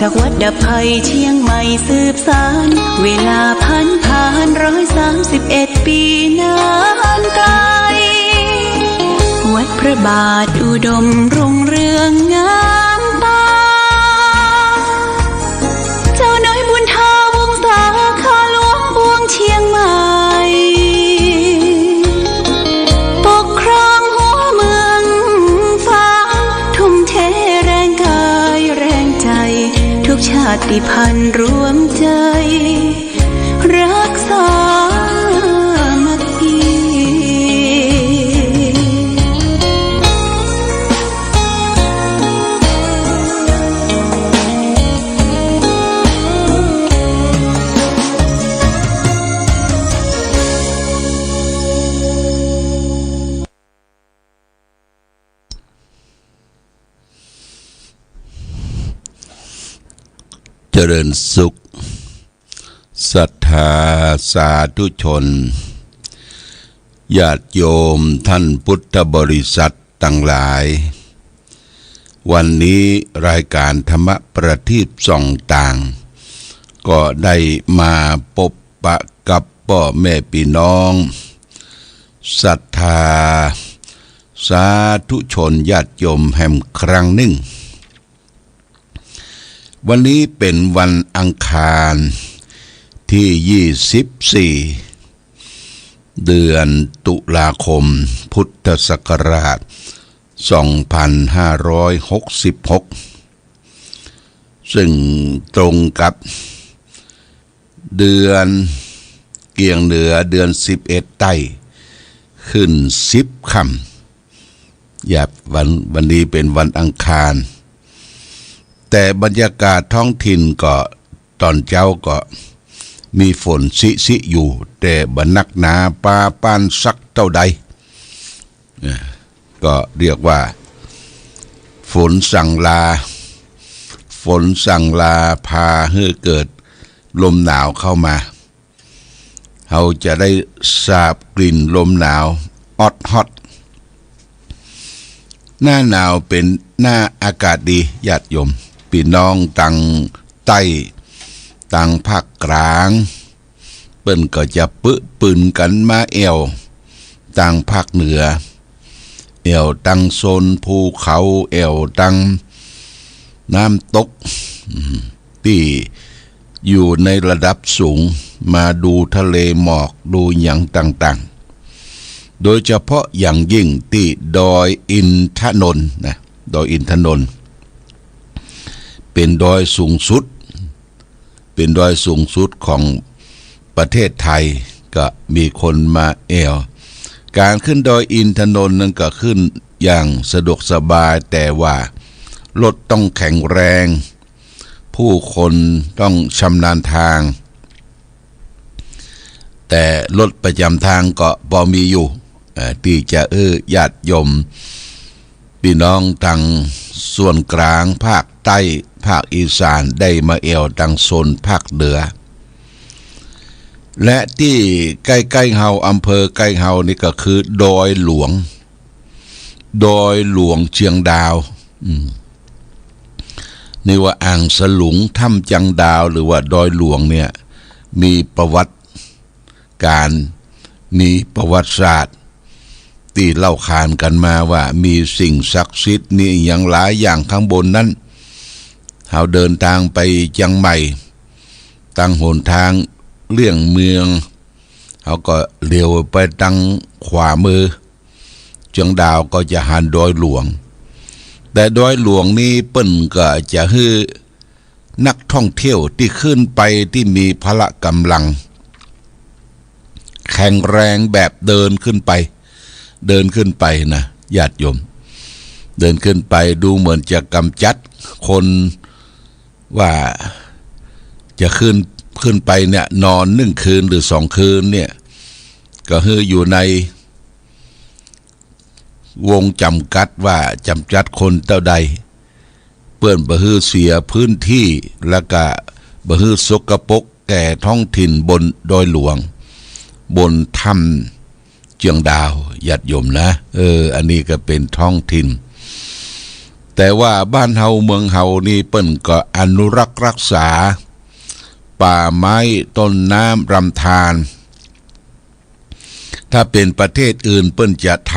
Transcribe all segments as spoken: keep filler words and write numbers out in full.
จากวัดดับภัยเชียงใหม่สืบสาน เวลาผ่านผ่านร้อยสามสิบเอ็ดปีนานไกล วัดพระบาทอุดมรุ่งเรืองงามตา เจ้าน้อยบุญทาวงศา ข้าหลวงปวงเชียงใหม่ ปกครองหัวเมืองฟ้า ทุ่มเทแรงกายแรงใจ ทุกชาติพันธุ์รวมใจ รักสามัคคี เจริญสุข ศรัทธาสาธุชน ญาติโยมท่านพุทธบริษัทตังหลาย วันนี้รายก๋านธรรมะประทีปส่องต่าง ก็ได้มาปบปะกับป้อแม่ปี้น้อง ศรัทธาสาธุชนญาติโยมแหมครั้งนึ่ง วันนี้เป๋นวันอังคารตี้ยี่สิบสี่ เดือนตุลาคม พุทธศักราชสองพันห้าร้อยหกสิบหก ซึ่งตรงกับ เดือนเกียงเหนือ เดือนสิบเอ็ดใต้ ขึ้นสิบค่ำ ยามวัน วันนี้เป๋นวันอังคาร แต่บรรยากาศท้องถิ่นก็ ต๋อนเจ๊าก็มีฝนซิๆ อยู่ แต่บ่นักหนาปาปานสักเต้าใด เอ่อ ก็เรียกว่า ฝนสั่งลา ฝนสั่งลาพาหื้อเกิดลมหนาวเข้ามา เฮาจะได้สาบกลิ่นลมหนาวออดฮอด หน้าหนาวเป๋นหน้าอากาศดี ญาติโยม ปี้น้องตางใต้ ตางภาคกลาง เปิ้นก็จะปึปืนกั๋นมาแอ่วตางภาคเหนือ แอ่วตางโซนภูเขา แอ่วตางน้ำตก อืม ตี้อยู่ในระดับสูง มาดูทะเลหมอก ดูหยังต่างๆ โดยเฉพาะอย่างยิ่งตี้ดอยอินทนนท์นะ ดอยอินทนนท์ เป๋นดอยสูงสุด เป๋นดอยสูงสุดของประเทศไทย ก็มีคนมาแอ่ว ก๋านขึ้นดอยอินทนนท์นั้นก็ขึ้นอย่างสะดวกสบาย แต่ว่ารถต้องแข็งแรง ผู้คนต้องชำนาญตาง แต่รถประจ๋ำตางก็ปอมีอยู่ เอ่อ ตี้จะหื้อญาติโยม ปี้น้องตางส่วนกลาง ภาคใต้ ภาคอีสาน ได้มาแอ่วตางโซนภาคเหนือ และตี้ใก้ๆ เฮา อำเภอใก้เฮานี่ก็คือดอยหลวง ดอยหลวงเจียงดาว อืม นี่ว่าอ่างสลุง ถ้ำเจียงดาว หรือว่าดอยหลวงเนี่ย มีประวัติก๋าน มีประวัติศาสตร์ ตี้เล่าขานกั๋นมาว่ามีสิ่งศักดิ์สิทธิ์ มีอะหยังหลายอย่างข้างบนนั้น เฮาเดินตางไปเจียงใหม่ ตางหนตางเลี่ยงเมือง เฮาก็เหลียวไปตางขวามือ เจียงดาวก็จะหันดอยหลวง แต่ดอยหลวงนี้เปิ้นก็จะหื้อนักท่องเที่ยวตี้ขึ้นไปตี้มีพละก๋ำลังแข็งแรงแบบเดินขึ้นไป เดินขึ้นไปนะ ญาติโยม เดินขึ้นไปดูเหมือนจะกำจัดคน ว่าจะขึ้น ขึ้นไปเนี่ย นอนนึ่งคืนหรือสองคืนเนี่ย ก็หื้ออยู่ในวงจ๋ำกัดว่าจ๋ำกัดคนเต้าใด เปื้อบ่หื้อเสียพื้นตี้ แล้วก็บ่หื้อสกปรกแก่ท้องถิ่นบนดอยหลวง บนถ้ำ เจียงดาว ญาติโยมนะ เออ อันนี้ก็เป๋นท้องถิ่น แต่ว่าบ้านเฮาเมืองเฮานี่เปิ้นก็อนุรักษ์รักษาป่าไม้ต้นน้ำลำธาร ถ้าเป๋นประเทศอื่นเปิ้นจะท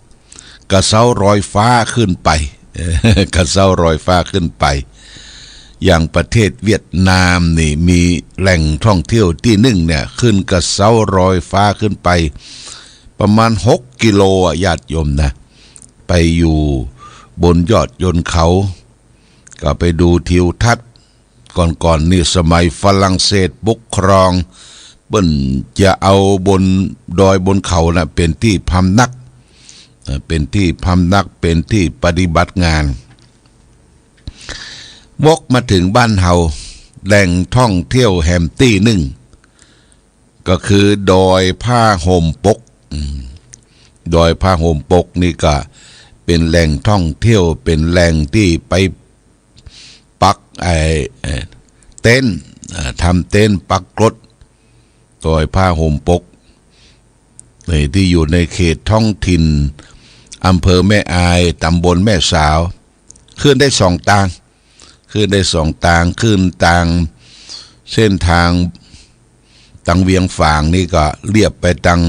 ำกระเซ้าลอยฟ้าขึ้นไป กระเซ้าลอยฟ้าขึ้นไป อย่างประเทศเวียดนามนี่มีแหล่งท่องเที่ยวตี้นึ่งเนี่ย ขึ้นกระเซ้าลอยฟ้าขึ้นไปประมาณหกกิโลอะ ญาติโยมนะ ไปอยู่บนยอดยนเขา ก็ไปดูทิวทัศน์ ก่อนๆ นี่สมัยฝรั่งเศสปกครอง เปิ้นจะเอาบนดอยบนเขาน่ะเป๋นตี้พำนัก เอ่อ เป๋นตี้พำนัก เป๋นตี้ปฏิบัติงาน วกมาเถิงบ้านเฮา แหล่งท่องเที่ยวแหมตี้นึ่ง ก็คือดอยผ้าห่มปก อืม ดอยผ้าห่มปกนี่ก็เป๋นแหล่งท่องเที่ยว เป๋นแหล่งตี้ไปปักไอ้ เอ่อ เต็นท์ เอ่อ ทำเต็นท์ปักกลด ดอยผ้าห่มปก นี่ตี้อยู่ในเขตท้องถิ่นอำเภอแม่อาย ตำบลแม่สาว ขึ้นได้สองตาง ขึ้นได้สองตาง ขึ้นตางเส้นตาง ตางเวียงฝางนี่ก็เลียบไปตาง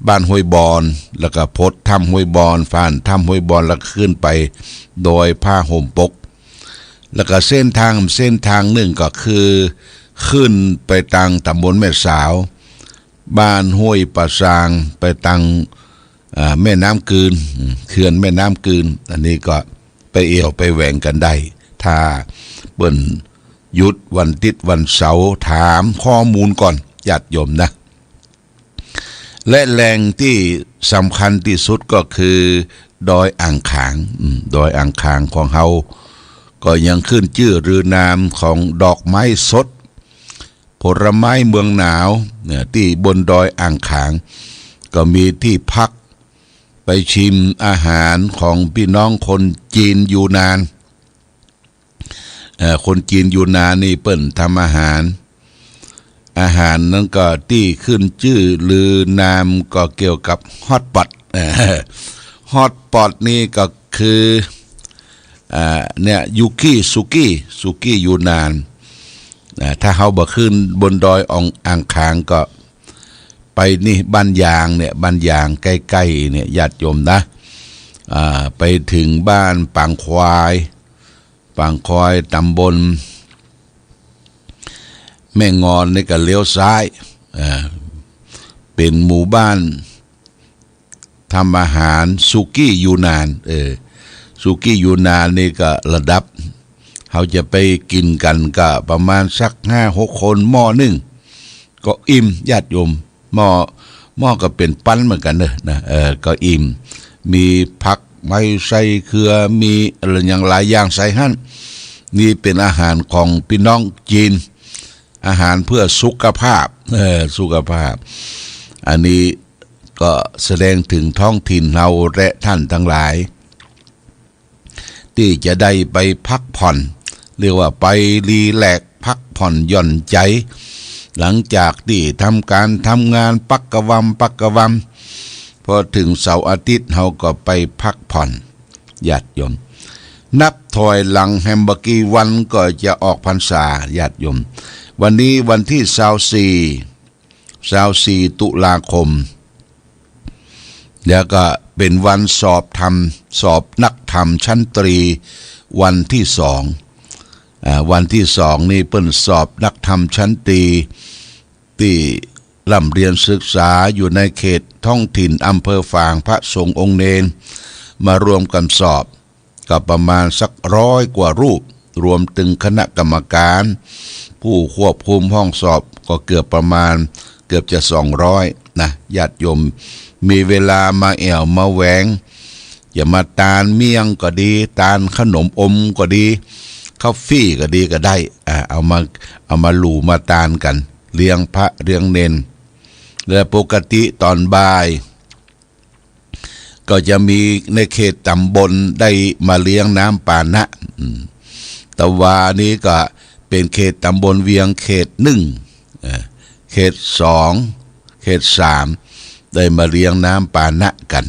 บ้านห้วยบอน แล้วก็พดถ้ำห้วยบอน ผ่านถ้ำห้วยบอน แล้วก็ขึ้นไปดอยผ้าห่มปก แล้วก็เส้นตาง เส้นตางนึ่งก็คือขึ้นไปตางตำบลแม่สาว บ้านห้วยป่าซาง ไปตาง อ่า แม่น้ำกืน อืม เขื่อนแม่น้ำกืน อันนี้ก็ไปเอี่ยวไปแหวงกั๋นได้ ถ้าเปิ้นหยุดวันติ๊ดวันเสาร์ ถามข้อมูลก่อน ญาติโยมนะ และแหล่งตี้สำคัญตี้สุดก็คือดอยอ่างขาง อืม ดอยอ่างขางของเฮา ก็ยังขึ้นจื้อลือนามของดอกไม้สด ผลไม้เมืองหนาวเนี่ย ตี้บนดอยอ่างขาง ก็มีตี้พัก ไปชิมอาหารของปี้น้องคนจีนยูนนาน เอ่อ คนจีนยูนนานนี่เปิ้นทำอาหาร อาหารนั้นก็ตี้ขึ้นจื้อลือนามก็เกี่ยวกับฮอตพอต เอ่อ ฮอตพอตนี่ก็คือ อ่า เนี่ย ยูกี้ สุกี้ สุกี้ยูนนาน อ่า ถ้าเฮาบ่ขึ้นบนดอยอ่างขางก็ไปนี่บ้านยางเนี่ย บ้านยางใก้ๆ เนี่ย ญาติโยมนะ อ่า ไปเถิงบ้านปางควาย ปางควาย ตำบลแม่งอนนี่ก็เลี้ยวซ้าย อ่า เป๋นหมู่บ้าน ทำอาหารสุกี้ยูนนาน เออ สุกี้ยูนนานนี่ก็ระดับ เฮาจะไปกิ๋นกั๋นก็ประมาณสักห้าหกคน หม้อนึ่งก็อิ่ม ญาติโยม หม้อ หม้อก็เป๋นปั้นเหมือนกั๋นเนอะ นะ เออ ก็อิ่ม มีผักไม้ใส่เขือ มีอะหยังหลายอย่างใส่หั้น นี่เป๋นอาหารของปี้น้องจีน อาหารเพื่อสุขภาพ เออ สุขภาพ อันนี้ก็แสดงเถิงท้องถิ่นเฮาและท่านตังหลาย ตี้จะได้ไปพักผ่อน เรียกว่าไปรีแลกซ์พักผ่อนหย่อนใจ๋ หลังจากตี้ทำก๋านทำงานปักกะวำปักกะวำ พอเถิงเสาร์อาทิตย์เฮาก็ไปพักผ่อน ญาติโยม นับถอยหลังแหมบ่กี่วันก็จะออกพรรษา ญาติโยม วันนี้วันตี้ซาวสี่ ซาวสี่ ตุลาคม แล้วก็เป๋นวันสอบธรรม สอบนักธรรมชั้นตรี วันตี้สอง อ่า วันตี้สองนี่เปิ้นสอบนักธรรมชั้นตรี ตี้ร่ำเรียนศึกษาอยู่ในเขตท้องถิ่นอำเภอฝาง พระสงฆ์องค์เณร มารวมกั๋นสอบ ก็ประมาณสักร้อยกว่ารูป รวมเถิงคณะกรรมการ ผู้ควบคุมห้องสอบก็เกือบประมาณ เกือบจะสองร้อยนะ ญาติโยม มีเวลามาแอ่วมาแหวง จะมาตานเมี่ยงก็ดี ตานขนมอมก็ดี กาแฟก็ดีก็ได้ อ่า เอามา เอามาหลู่มาตานกั๋น เลี้ยงพระเลี้ยงเณร และปกติต๋อนบ่าย ก็จะมีในเขตต๋ำบลได้มาเลี้ยงน้ำปานะ อืม ตะวานี้ก็เป๋นเขตต๋ำบลเวียงเขตหนึ่ง เอ่อ เขตสอง เขตสาม ได้มาเลี้ยงน้ำปานะกั๋น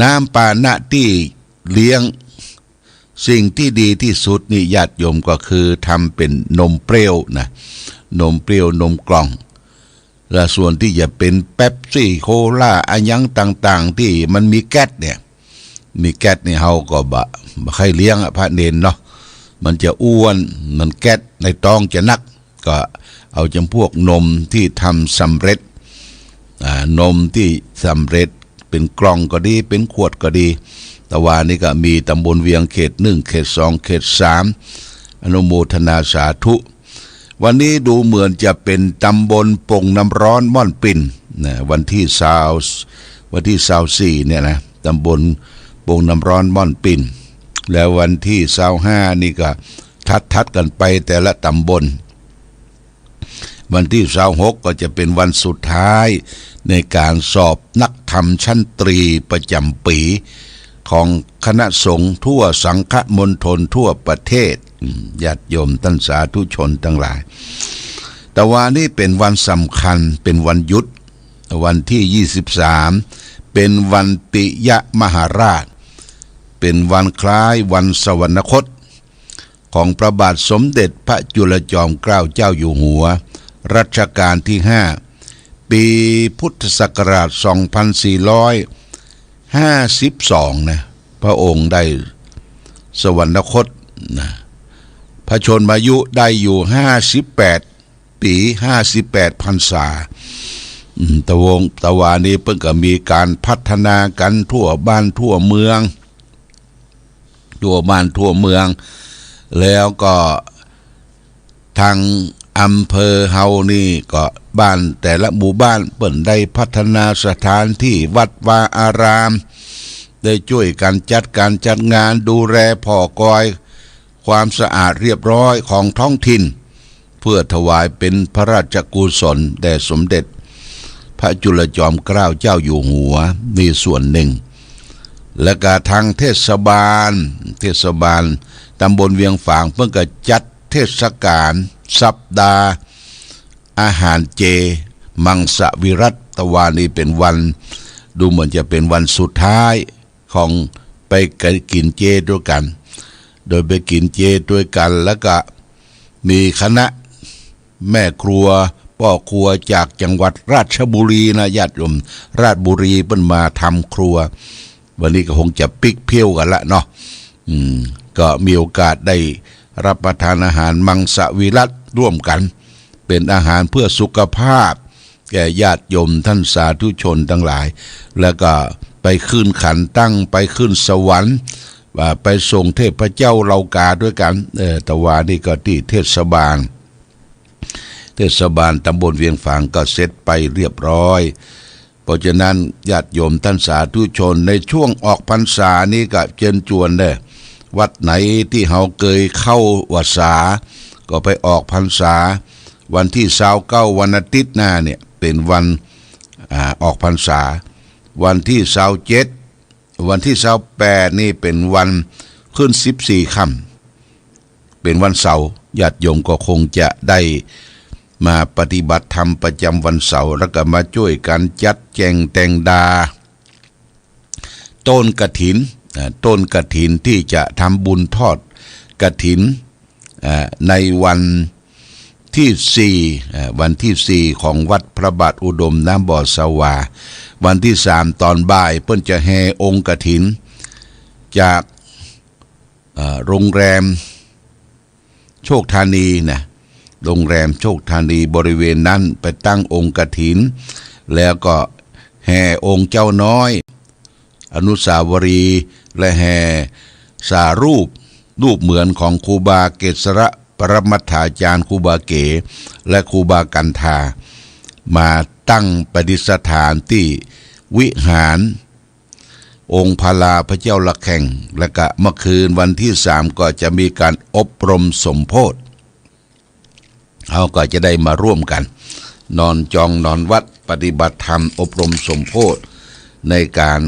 น้ำปานะตี้ เลี้ยง สิ่งตี้ดีตี้สุดนี่ญาติโยมก็คือทำเป๋นนมเปรี้ยวนะ นมเปรี้ยว นมกล่อง และส่วนตี้จะเป๋นเป๊ปซี่ โคลา อะหยังต่างๆ ตี้มันมีแก๊สเนี่ย มีแก๊สนี่เฮาก็บ่ บ่ใค่เลี้ยงอะ พระเณรเนาะ มันจะอ้วน มันแก๊สในต๊องจะนัก ก็เอาจ๋ำพวกนมตี้ทำสำเร็จ อ่า นมตี้สำเร็จเป๋นกล่องก็ดี เป๋นขวดก็ดี ตะวานี้ก็มีตำบลเวียงเขตหนึ่ง เขตสอง เขตสาม อนุโมทนาสาธุ วันนี้ดูเหมือนจะเป๋นตำบลโป่งน้ำร้อนม่อนปิ่นนะ วันตี้ซาว วันตี้ซาวสี่เนี่ยนะ ตำบลโป่งน้ำร้อนม่อนปิ่น แล้ววันตี้ซาวห้านี่ก็ทัดๆ กั๋นไปแต่ละตำบล วันตี้ซาวหกก็จะเป๋นวันสุดท้ายในก๋านสอบนักธรรมชั้นตรีประจ๋ำปี๋ของคณะสงฆ์ทั่วสังฆมณฑลทั่วประเทศ อืม ญาติโยมต้านสาธุชนตังหลาย ตะวานี้เป๋นวันสำคัญ เป๋นวันหยุด วันตี้ยี่สิบสาม เป๋นวันปิยมหาราช เป๋นวันคล้ายวันสวรรคต ของพระบาทสมเด็จพระจุลจอมเกล้าเจ้าอยู่หัว รัชกาลตี้ห้า ปี๋พุทธศักราชสองพันสี่ร้อยห้าสิบสองนะ พระองค์ได้สวรรคตนะ พระชนมายุได้อยู่ห้าสิบแปดปี๋ ห้าสิบแปดพรรษา อืม ตะวง ตะวานี้เปิ้นก็มีก๋านพัฒนากั๋นทั่วบ้านทั่วเมือง ทั่วบ้านทั่วเมือง แล้วก็ตางอำเภอเฮานี่ก็บ้านแต่ละหมู่บ้านเปิ้นได้พัฒนาสถานตี้วัดวาอาราม ได้จ้วยกั๋นจัดก๋านจัดงานดูแลผ่อกอยความสะอาดเรียบร้อยของท้องถิ่น เพื่อถวายเป๋นพระราชกุศลแด่สมเด็จพระจุลจอมเกล้าเจ้าอยู่หัว นี่ส่วนนึ่ง และก็ตางเทศบาล เทศบาลตำบลเวียงฝางเปิ้นก็จัดเทศกาลสัปดาห์อาหารเจ มังสวิรัติ ตะวานี้เป๋นวัน ดูเหมือนจะเป๋นวันสุดท้าย ของไปกิ๋นเจตวยกั๋น โดยไปกิ๋นเจตวยกั๋น แล้วก็มีคณะแม่ครัวป้อครัวจากจังหวัดราชบุรีนะ ญาติโยม ราชบุรีเปิ้นมาทำครัว วันนี้ก็คงจะปิ๊กเผี้ยวกั๋นละเนาะ อืม ก็มีโอกาสได้รับประทานอาหารมังสวิรัติร่วมกั๋น เป๋นอาหารเพื่อสุขภาพ แก่ญาติโยมต้านสาธุชนตังหลาย แล้วก็ไปขึ้นขันตั้ง ไปขึ้นสวรรค์ ว่าไปส่งเทพเจ้าเหล่ากาตวยกั๋น เออ ตะวานี้ก็ตี้เทศบาล เทศบาลตำบลเวียงฝางก็เสร็จไปเรียบร้อย เพราะฉะนั้นญาติโยมต้านสาธุชนในช่วงออกพรรษานี้ก็เจิญจวนเน่อ วัดไหนตี้เฮาเกยเข้าวัสสา ก็ไปออกพรรษา วันตี้ซาวเก้า วันอาทิตย์หน้าเนี่ยเป๋นวัน อ่า ออกพรรษา วันตี้ซาวเจ็ด วันตี้ซาวแปดนี่เป๋นวันขึ้นสิบสี่ค่ำ เป๋นวันเสาร์ ญาติโยมก็คงจะได้มาปฏิบัติธรรมประจ๋ำวันเสาร์ แล้วก็มาจ้วยกั๋นจัดแจ๋งแต่งดา ต้นกฐิน อ่า ต้นกฐินตี้จะทำบุญทอดกฐิน อ่า ในวันตี้สี่ อ่า วันตี้สี่ของวัดพระบาทอุดมน้ำบ่อสวา วันตี้สามต๋อนบ่ายเปิ้นจะแห่องค์กฐิน จาก เอ่อ โรงแรมโชคธานีนะ โรงแรมโชคธานีบริเวณนั้นไปตั้งองค์กฐิน แล้วก็แห่องค์เจ้าน้อย อนุสาวรีย์ และแห่สารูป รูปเหมือนของครูบาเกษระปรมัตถาจารย์ ครูบาเก๋ และครูบากันธา มาตั้งประดิษฐานตี้วิหาร องค์พลาพระเจ้าระแข่ง และก็เมื่อคืนวันตี้สามก็จะมีก๋านอบรมสมโภช เฮาก็จะได้มาร่วมกั๋น นอนจองนอนวัดปฏิบัติธรรมอบรมสมโภชในก๋าน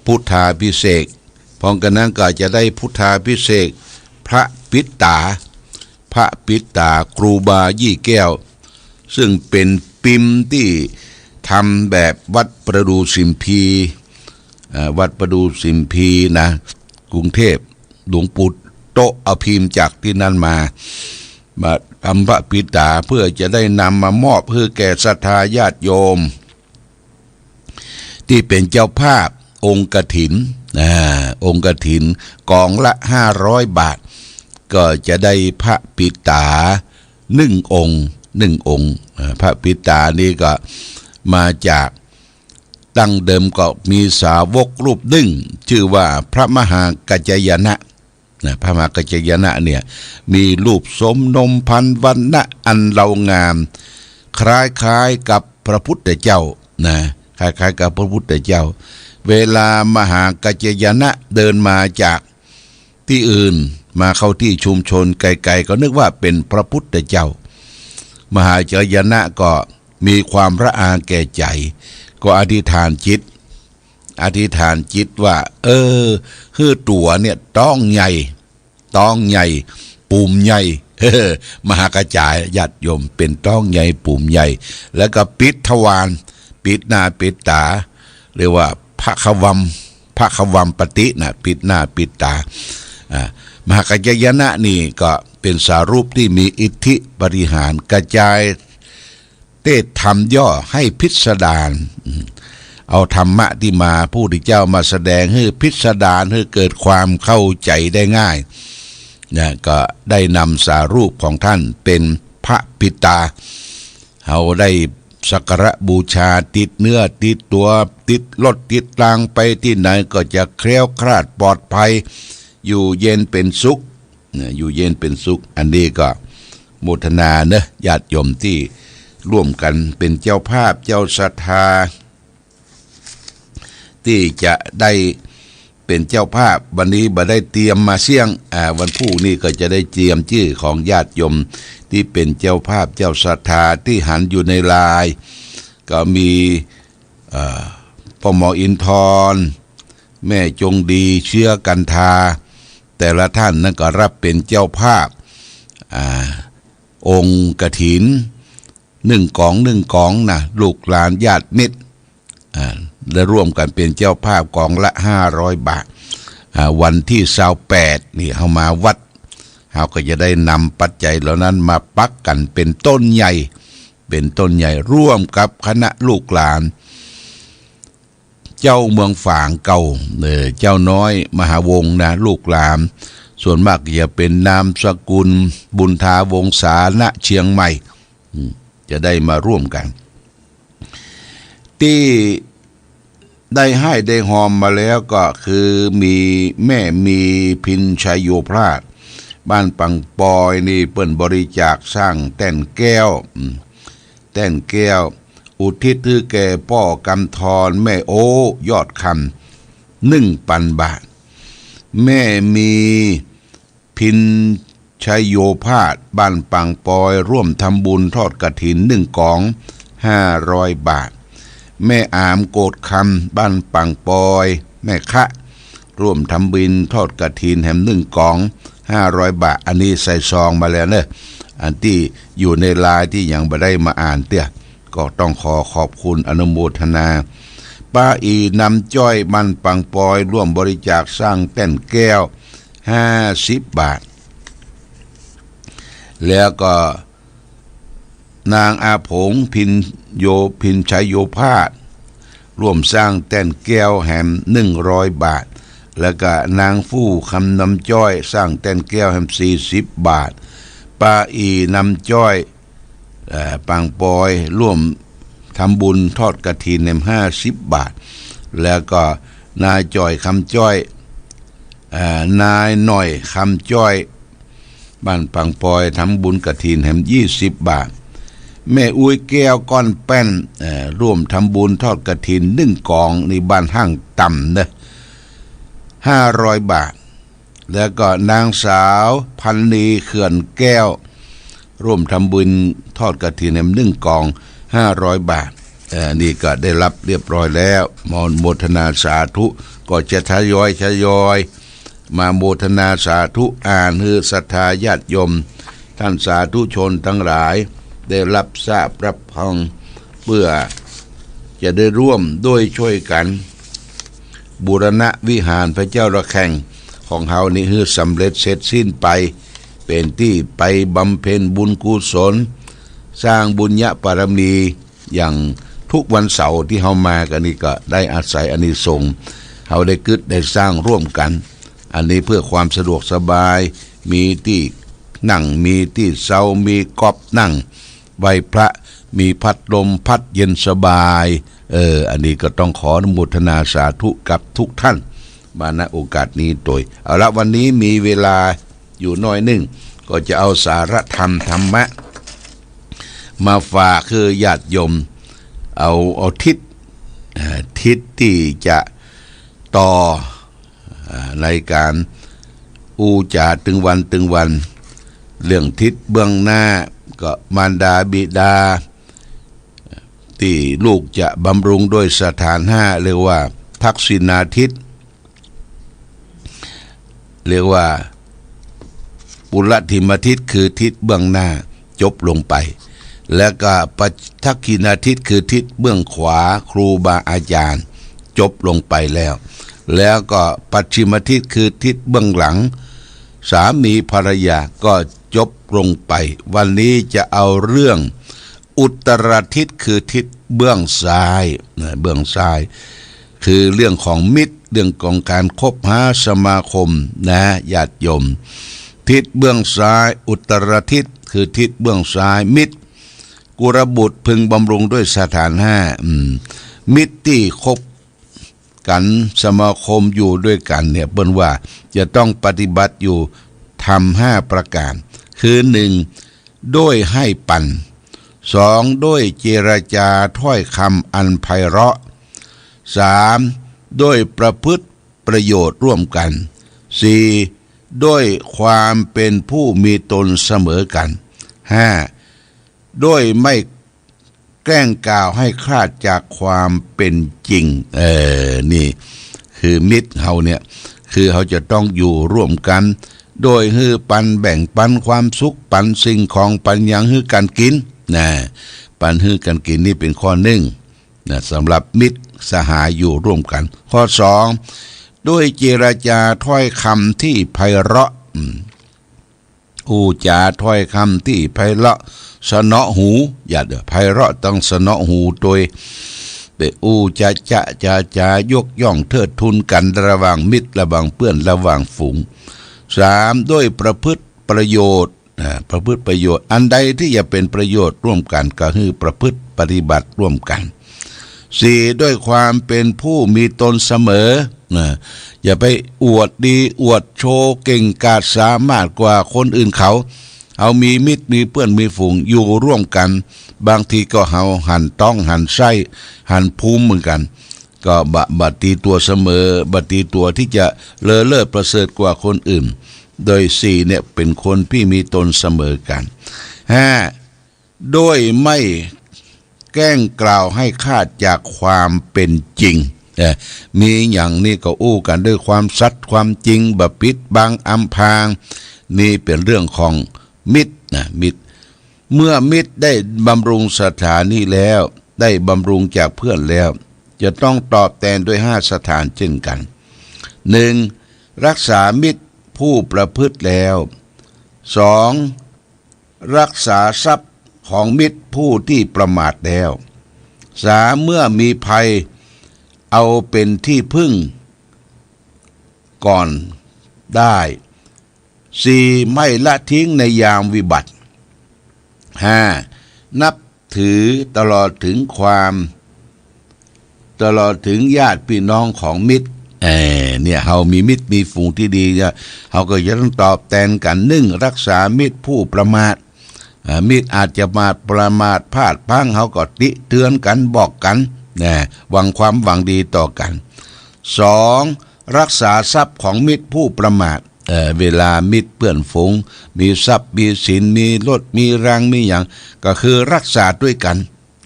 พุทธาภิเษก พร้อมกั๋นนั้นก็จะได้พุทธาภิเษกพระปิดต๋า พระปิดต๋าครูบายี่แก้ว ซึ่งเป๋นปิมพ์ตี้ทำแบบวัดประดู่สิมพี เอ่อ วัดประดู่สิมพีนะ กรุงเทพฯ หลวงปู่โต๊ะเอาพิมพ์จากตี้นั้นมา มาทำพระปิดต๋า เพื่อจะได้นำมามอบหื้อแก่ศรัทธาญาติโยม ตี้เป๋นเจ้าภาพองค์กฐิน อ่า องค์กฐินก๋องละห้าร้อยบาท ก็จะได้พระปิดต๋านึ่งองค์ นึ่งองค์ อ่า พระปิดต๋านี้ก็มาจาก ดั้งเดิมก็มีสาวกรูปนึ่ง จื้อว่าพระมหากัจจายนะ นะ พระมหากัจจายนะเนี่ย มีรูปโสมนมพันธุ์วรรณะอันเลางาม คล้ายๆ กับพระพุทธเจ้านะ คล้ายๆ กับพระพุทธเจ้า เวลามหากัจจายนะเดินมาจากตี้อื่น มาเข้าตี้ชุมชนไกลๆ ก็นึกว่าเป๋นพระพุทธเจ้า มหากัจจายนะก็มีความระอาแก่ใจ๋ ก็อธิษฐานจิต อธิษฐานจิตว่า เออ หื้อตั๋วเนี่ยต๊องใหญ่ ต๊องใหญ่ ปูมใหญ่ มหากัจจาย ญาติโยม เป๋นต๊องใหญ่ปูมใหญ่ แล้วก็ปิดทวาร ปิดหน้าปิดต๋า เรียกว่าพระขวัม พระขวัมปฏินะ ปิดหน้าปิดต๋า อ่า มหากัจจายนะนี่ก็เป๋นสารูปตี้มีอิทธิปาฏิหาริย์ กระจาย เตศน์ธรรมย่อให้พิสดาร อืม เอาธรรมะตี้มา พระพุทธเจ้ามาแสดงหื้อพิสดาร หื้อเกิดความเข้าใจ๋ได้ง่าย นะ ก็ได้นำสารูปของท่านเป๋นพระปิดต๋า เฮาได้สักการะบูชา ติดเนื้อติดตั๋ว ติดรถติดราง ไปตี้ไหนก็จะแคล้วคลาดปลอดภัย อยู่เย็นเป๋นสุข นะ อยู่เย็นเป๋นสุข อันนี้ก็โมทนาเนอะ ญาติโยมตี้ร่วมกั๋นเป๋นเจ้าภาพ เจ้าศรัทธา ตี้จะได้เป๋นเจ้าภาพ วันนี้บ่ได้เตรียมมาเสี้ยง อ่า วันพูกนี้ก็จะได้เตรียมจื้อของญาติโยมตี้เป๋นเจ้าภาพ เจ้าศรัทธา ตี้หันอยู่ในไลน์ ก็มี เอ่อ ป้อหมออินทร์ แม่จงดี เชื้อกันทา แต่ละท่านนั้นก็รับเป๋นเจ้าภาพ อ่า องค์กฐิน นึ่งก๋อง นึ่งก๋องนะ ลูกหลานญาติมิตร อ่า ได้ร่วมกั๋นเป๋นเจ้าภาพก๋องละห้าร้อยบาท อ่า วันตี้ซาวแปดนี่เฮามาวัด เฮาก็จะได้นำปัจจัยเหล่านั้นมาปักกั๋นเป๋นต้นใหญ่ เป๋นต้นใหญ่ ร่วมกับคณะลูกหลาน เจ้าเมืองฝางเก่า เอ่อ เจ้าน้อยมหาวงศ์นะ ลูกหลาน ส่วนมากจะเป๋นนามสกุลบุญทาวงศา ณ เชียงใหม่ อืม จะได้มาร่วมกั๋น ตี้ได้ฮ่ายได้ฮอมมาแล้วก็คือมีแม่มีพิณชัยโยภาส บ้านปังปอยนี่ เปิ้นบริจาคสร้างแต้นแก้ว อืม แต้นแก้ว อุทิศหื้อแก่ป้อกำธร แม่โอ้ ยอดคำ นึ่งปันบาท แม่มี พิณชัยโยภาส บ้านปังปอย ร่วมทำบุญทอดกฐินนึ่งก๋อง ห้าร้อยบาท แม่อาม โกดคำ บ้านปังปอย แม่คะ ร่วมทำบุญทอดกฐินแหมนึ่งก๋อง ห้าร้อยบาท อันนี้ใส่ซองมาแล้วเนอะ อันตี้อยู่ในไลน์ตี้ยังบ่ได้มาอ่านเตื้อ ก็ต้องขอขอบคุณอนุโมทนา ป้าอีนำจ้อย บ้านปังปอย ร่วมบริจาคสร้างแต้นแก้ว ห้าสิบบาท แล้วก็นางอาผง พิณโย พิณชัยโยภาส ร่วมสร้างแต้นแก้วแหมนึ่งร้อยบาท แล้วก็นางฟู่ คำนำจ้อย สร้างแต้นแก้วแหมสี่สิบบาท ป้าอีนำจ้อย เอ่อ ปังปอย ร่วมทำบุญทอดกฐินแหมห้าสิบบาท แล้วก็นายจ่อย คำจ้อย เอ่อ นายหน่อย คำจ้อย บ้านปังปอย ทำบุญกฐินแหมยี่สิบบาท แม่อุ๊ย แก้วก้อนแป้น เอ่อ ร่วมทำบุญทอดกฐินนึ่งก๋อง นี่บ้านห้างต่ำเนอะ ห้าร้อยบาท แล้วก็นางสาวพันนี เขื่อนแก้ว ร่วมทำบุญทอดกฐินแหมนึ่งก๋อง ห้าร้อยบาท เอ่อ นี่ก็ได้รับเรียบร้อยแล้ว อนุโมทนาสาธุ ก็จะทยอยทยอยมาโมทนาสาธุ อ่านหื้อศรัทธาญาติโยม ท่านสาธุชนทั้งหลาย ได้รับทราบรับฟัง เพื่อจะได้ร่วมด้วยช่วยกัน บูรณะวิหารพระเจ้าระฆัง ของเฮานี้หื้อสำเร็จเสร็จสิ้นไป เป๋นตี้ไปบำเพ็ญบุญกุศล สร้างบุญญบารมี อย่างทุกวันเสาร์ตี้เฮามากั๋นนี่ก็ได้อาศัยอานิสงส์ เฮาได้กึ๊ดได้สร้างร่วมกั๋น อันนี้เพื่อความสะดวกสบาย มีตี้นั่ง มีตี้เซา มีก๊อบนั่ง ไหว้พระ มีพัดลมพัดเย็นสบาย เออ อันนี้ก็ต้องขออนุโมทนาสาธุกับทุกท่าน มา ณ โอกาสนี้โตย เอาละ วันนี้มีเวลาอยู่หน้อยนึ่ง ก็จะเอาสาระธรรมธรรมะ มาฝากคือญาติโยม เอา เอาทิศ เอ่อ ทิศตี้จะต่อ อ่า ในก๋านอู้จ๋าตึงวันตึงวัน เรื่องทิศเบื้องหน้า ก็มารดาบิดา ตี้ลูกจะบำรุงด้วยสถานห้า เรียกว่าทักษิณาทิศ เรียกว่าปุรทิมทิศ คือทิศเบื้องหน้า จบลงไป แล้วก็ปัจ ทักขิณาทิศ คือทิศเบื้องขวา ครูบาอาจารย์ จบลงไปแล้ว แล้วก็ปัจฉิมทิศ คือทิศเบื้องหลัง สามีภรรยา ก็จบลงไป วันนี้จะเอาเรื่องอุตรทิศ คือทิศเบื้องซ้ายนะ เบื้องซ้าย คือเรื่องของมิตร เรื่องของการคบหาสมาคมนะ ญาติโยม ทิศเบื้องซ้าย อุตรทิศ คือทิศเบื้องซ้าย มิตร กุลบุตรพึงบำรุงด้วยสถานห้า อืม มิตรตี้คบกั๋นสมาคมอยู่ด้วยกั๋นเนี่ย เปิ้นว่าจะต้องปฏิบัติอยู่ธรรมห้าประก๋าน คือ หนึ่ง ด้วยให้ปัน สอง ด้วยเจรจาถ้อยคำอันไพเราะ สาม ด้วยประพฤติประโยชน์ร่วมกั๋น สี่ ด้วยความเป๋นผู้มีตนเสมอกั๋น ห้า ด้วยไม่แกล้งกล่าวให้คลาดจากความเป๋นจริง เออ นี่คือมิตรเฮาเนี่ย คือเฮาจะต้องอยู่ร่วมกั๋น โดยหื้อปันแบ่งปันความสุข ปันสิ่งของ ปันหยังหื้อกั๋นกิ๋น นะ ปันหื้อกั๋นกิ๋น นี่เป๋นข้อนึ่ง นะ สำหรับมิตรสหายอยู่ร่วมกั๋น ข้อสอง ด้วยเจรจาถ้อยคำที่ไพเราะ อืม อู้จ๋าถ้อยคำที่ไพเราะ สนอหู อย่าเด้อ ไพเราะต้องสนอหูโตย ไปอู้จะจะจะจะยกย่องเทิดทูนกั๋น ระหว่างมิตร ระหว่างเปื้อน ระหว่างฝูง สาม ด้วยประพฤติประโยชน์ อ่า ประพฤติประโยชน์ อันใดที่จะเป๋นประโยชน์ร่วมกั๋น ก็หื้อประพฤติปฏิบัติร่วมกั๋น สี่ ด้วยความเป๋นผู้มีตนเสมอ นะ อย่าไปอวดดีอวดโชว์เก่งกาจสามารถกว่าคนอื่นเขา เฮามีมิตรมีเปื้อนมีฝูงอยู่ร่วมกั๋น บางทีก็เฮาหันต้องหันไส้หันภูมิเหมือนกั๋น ก็บ่ บ่ตีตั๋วเสมอ บ่ตีตั๋วที่จะเลอเลิศประเสริฐกว่าคนอื่น โดยสี่เนี่ยเป๋นคนที่มีตนเสมอกั๋น ห้า ด้วยไม่แกล้งกล่าวให้คลาดจากความเป๋นจริง เอ่อ มีหยังนี่ก็อู้กั๋นด้วยความสัตย์ความจริง บ่ปิดบังอำพราง นี่เป๋นเรื่องของมิตรนะ มิตร เมื่อมิตรได้บำรุงสถานี้แล้ว ได้บำรุงจากเพื่อนแล้ว จะต้องตอบแตนด้วยห้าสถานเช่นกั๋น หนึ่ง รักษามิตรผู้ประพฤติแล้ว สอง รักษาทรัพย์ของมิตรผู้ที่ประมาทแล้ว สาม เมื่อมีภัยเอาเป๋นที่พึ่งก่อนได้ สี่ ไม่ละทิ้งในยามวิบัติ ห้า นับถือตลอดถึงความ ตลอดถึงญาติพี่น้องของมิตร เอ่อ เนี่ย เฮามีมิตรมีฝูงตี้ดีเนี่ย เฮาก็จะต้องตอบแตนกั๋น หนึ่ง รักษามิตรผู้ประมาท อ่า มิตรอาจจะมาประมาทพลาดพลั้ง เฮาก็ติเตือนกั๋น บอกกั๋น นะ หวังความหวังดีต่อกั๋น สอง รักษาทรัพย์ของมิตรผู้ประมาท เอ่อ เวลามิตรเปื้อนฝูง มีทรัพย์มีสิน มีรถมีรา มีหยัง ก็คือรักษาตวยกั๋น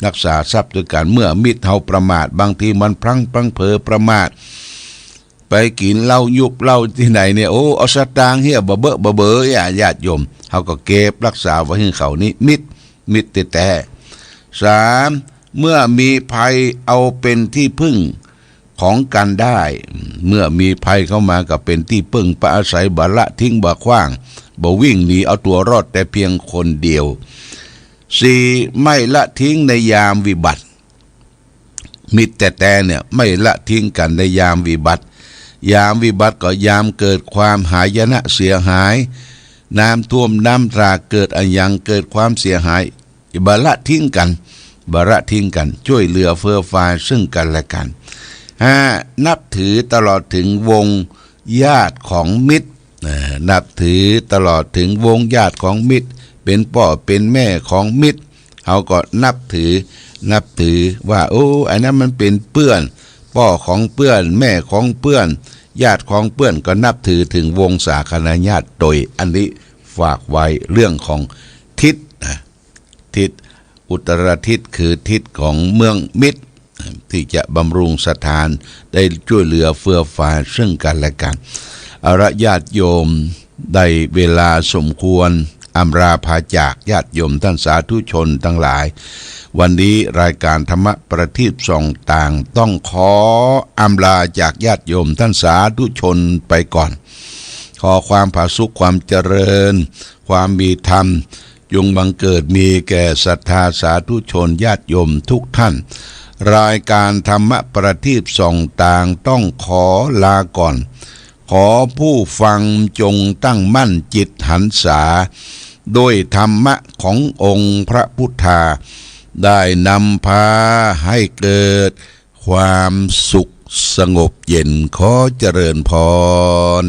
รักษาทรัพย์ตวยกั๋น เมื่อมิตรเฮาประมาท บางทีมันพลั้งพลั้งเผลอประมาท ไปกิ๋นเหล้ายุบเหล้าตี้ไหนเนี่ย โอ้ เอาสตางค์เหียบ่เบ้อบ่เบ้อ ญาติโยม เฮาก็เก็บรักษาไว้หื้อเขา นี่มิตร มิตรแต๊ๆ สาม เมื่อมีภัยเอาเป๋นที่พึ่ง ของกั๋นได้ เมื่อมีภัยเข้ามาก็เป๋นตี้เปิ้งปาอาศัย บ่ละทิ้งบ่ขว้าง บ่วิ่งหนีเอาตั๋วรอดแต่เพียงคนเดียว สี่ ไม่ละทิ้งในยามวิบัติ มิตรแต๊ๆ เนี่ย ไม่ละทิ้งกั๋นในยามวิบัติ ยามวิบัติก็ยามเกิดความหายนะเสียหาย น้ำท่วมน้ำหลาก เกิดอะหยังเกิดความเสียหาย บ่ละทิ้งกั๋น บ่ละทิ้งกั๋น จ้วยเหลือเฟื่อฟาซึ่งกั๋นและกั๋น ห้า นับถือตลอดถึงวงญาติของมิตร เอ่อ นับถือตลอดถึงวงญาติของมิตร เป๋นป้อเป๋นแม่ของมิตร เฮาก็นับถือ นับถือว่า โอ้ อันนั้นมันเป๋นเปื้อน ป้อของเปื้อน แม่ของเปื้อน ญาติของเปื้อน ก็นับถือถึงวงศาคณะญาติโตย อันนี้ฝากไว้เรื่องของทิศนะ ทิศ อุตรทิศคือทิศของเมืองมิตร ตี้จะบำรุงสถาน ได้จ้วยเหลือเฟื่อฟาซึ่งกั๋นและกั๋น เอาละญาติโยม ได้เวลาสมควร อำลาพาจาก ญาติโยมต้านสาธุชนตังหลาย วันนี้รายก๋านธรรมะประทีปส่องตางต้องขออำลาจากญาติโยมต้านสาธุชนไปก่อน ขอความผาสุกความเจริญ ความมีธรรม จงบังเกิดมีแก่ศรัทธาสาธุชนญาติโยมทุกท่าน รายก๋านธรรมะประทีปส่องตางต้องขอลาก่อน ขอผู้ฟังจงตั้งมั่นจิตหันษา ด้วยธรรมะขององค์พระพุทธา ได้นำพาให้เกิดความสุขสงบเย็น ขอเจริญพร